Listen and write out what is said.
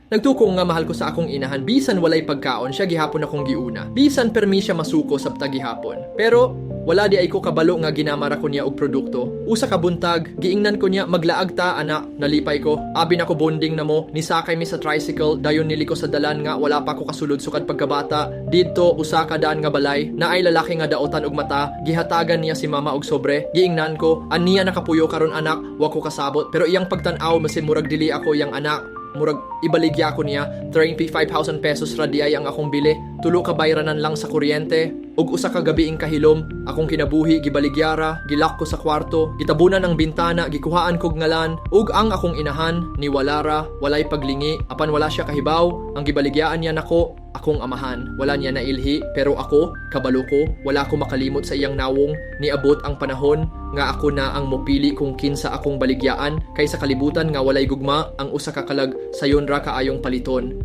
Nagtuo ko nga mahal ko sa akong inahan, bisan walay pagkaon, siya gihapon akong giuna. Bisan permi siya masuko sabta gihapon. Pero wala diay ko kabalo nga ginamara ko niya og produkto. Usa ka buntag, giingnan ko niya, "Maglaag ta, anak." Nalipay ko. Abi nako bonding na mo. Nisakay mi sa tricycle, dayon niliko sa dalan nga wala pa ko kasulod sukad pagkabata. Didto, usa ka daan nga balay, naay lalaki nga daotan og mata, gihatagan niya si mama og sobre. Giingnan ko, "Aniya nakapuyo karon, anak?" Wa ko kasabot, pero iyang pagtan-aw masin murag dili ako iyang anak. Murag ibaligya ko niya. 35,000 pesos ra diay ang akong bili. Tulo ka bayranan lang sa kuryente. Ug usa ka gabiing kahilom, akong kinabuhi gibaligyara, gi-lock ko sa kwarto, gitabunan ang bintana, gikuhaan kog ngalan, ug ang akong inahan niwala ra, walay paglingi, apan wala siya kahibaw, ang gibaligyaan niya nako, akong amahan. Wala niya nailhi, pero ako, kabalo ko, wala ko makalimot sa iyang nawong. Niabot ang panahon nga ako na ang mopili kung kinsa akong baligyaan, kay sa kalibutan nga walay gugma, ang usa ka kalag sayon ra kaayong paliton.